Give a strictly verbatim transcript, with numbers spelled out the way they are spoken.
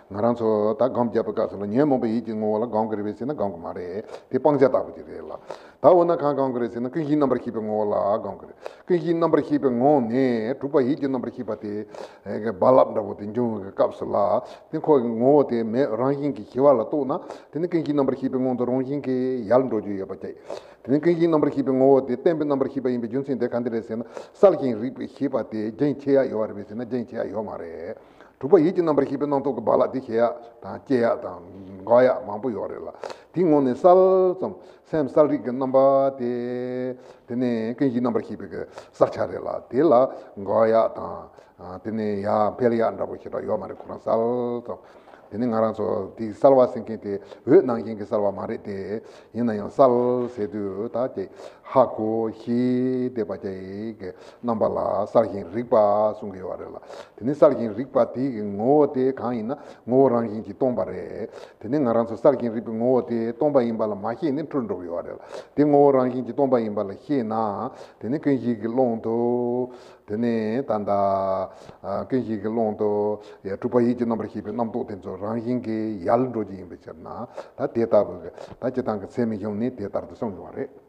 ང་རང་ཚོ་ད་སྒོམ་རྒྱབ་པའི་སྐབས་སུ་ལ་ཉོན་མོངས་པའི་ཡིད་ཀྱི་ངོ་བོ་ལ་སྒོམ་གྱི་རེད་པས་ཟེར་ན་སྒོམ་གྱི་མ་རེད། དེ་སྤང་བྱ་ལྟ་བུ་ཅིག་རེད་ལ། ད་འོ་ན་གང་སྒོམ་གྱི་རེད་ཟེར་ན་ཀུན་གཞིའི་རྣམ་པར་ཤེས་པའི་ངོ་བོ་ལ་སྒོམ་གྱི་རེད། ཀུན་གཞིའི་རྣམ་པར་ཤེས་པའི་ངོ་བོ་ནས་གྲུབ་པ་ཡིད་ཀྱི་རྣམ་པར་ཤེས་པ་དེ་རྦ་རླབས་འདྲ་བོ་དེ་འབྱུང་བའི་སྐབས་སུ་ལ། དེ་ཁོ་གི་ངོ་བོ་དེ་མེད་རང་བཞིན་གྱིས་ཞི་བ་ལ་རྟོགས་ན། དེ་ནི་ཀུན་གཞིའི་རྣམ་པར་ཤེས་པའི་ངང་དུ་རང་བཞིན་གྱིས་ཡལ་འགྲོ་རྒྱུ་ཡོད་པ་བཅས། དེ་ནི་ཀུན་གཞིའི་རྣམ་པར་ཤེས་པའི་ངོ་བོ་དེ་བརྟན་པའི་རྣམ་པར་ཤེས་པ་ཡིན་པའི་རྒྱུ་མཚན་དེ་ག་འདི་རེད་ཟེར་ན། གསལ་ཞིང་རིག་པའི་ཤེས་པ་དེ་རྒྱུན་ཆད་ཡ་ཡོད་པ་རེད་ཟེར་ན་རྒྱུན་ཆད་ཡ་ཡོད་མ་རེད། གྲུབ་པ་ཡིད་ཀྱི་རྣམ་པར་ཤེས་པའི་རྣམ་རྟོག་གི་རྦ་རླབས་དེ་ཞི་ཡ་དང་སྐྱེ་ཡ་དང་འགག་ཡ་མང་པོ་ཡོད་རེད་ལ། དེའི་ངོ་ནས་གསལ་ཙམ་སེམས་གསལ་རིག་གི་རྣམ་པ་དེ། དེ་ནས་ཀུན་གཞིའི་རྣམ་པར་ཤེས་པའི་གི་གསལ་ཆ་རེད་ལ། དེ་ལ་འགག་ཡ་དང་། དེ་ནས་ཡར་འཕེལ་ཡ་འདྲ་པོ་ཞེ་དྲག་ཡོད་མ་རེད། ཁོ་རང་གསལ་ཙམ། དེ་ནི་ང་རང་ཚོ་དེའི་གསལ་བ་ཟེར་མཁན་དེ་འོད་ནང་བཞིན་གྱི་གསལ་བ་མ་རེད་དེ། ཡིན་ན་ཡང་གསལ་ཟེར་དུས་ད་ཀྱེ་ཧ་གོ་ཤེས་བསྡད་པ་ཀྱེ་གི་རྣམ་པ་ལ་གསལ་ཞིང་རིག་པ་གསུང་གི་ཡོད་རེད་ལ། དེ་ནི་གསལ་ཞིང་རིག་པ་དེ་གི་ངོ་བོ་དེ་གང་ཡིན་ན་ངོ་བོ་རང་བཞིན་གྱིས་སྟོང་པ་རེད། དེ་ནི་ང་རང་ཚོ་གསལ་ཞིང་རིག་པའི་ངོ་བོ་དེ་སྟོང་པ་ཡིན་པ་ལ་མ་ཤེས་ནས་འཁྲུལ་འགྲོ་གི་ཡོད་རེད་ལ། དེ་ངོ་བོ་རང་བཞིན་གྱིས་སྟོང་པ་ཡིན་པ་ལ་ཤེས་ན། དེ་ནི་ཀུན་གཞི་གི་ཀློང་དུ། དེ་ནས་ད་ལྟ་ཀུན་གཞི་གི་ཀློང་དུ་ཡ་གྲུབ་པ་ཡིད་ཀྱི་རྣམ་པར་ཤེས་པའི་རྣམ་རྟོག་དེ་ཚོ་རང་བཞིན་གྱིས་ཡལ་འགྲོ་རྒྱུ་ཡིན་པའི་ཕྱིར་ན། ད་དེ་ལྟ་བུ་གི་ད་སྤྱིར་བཏང་གི་ཚད་མའི་གཞུང་ནས་དེ་ལྟར་དུ་གསུངས་ཡོད་པ་རེད།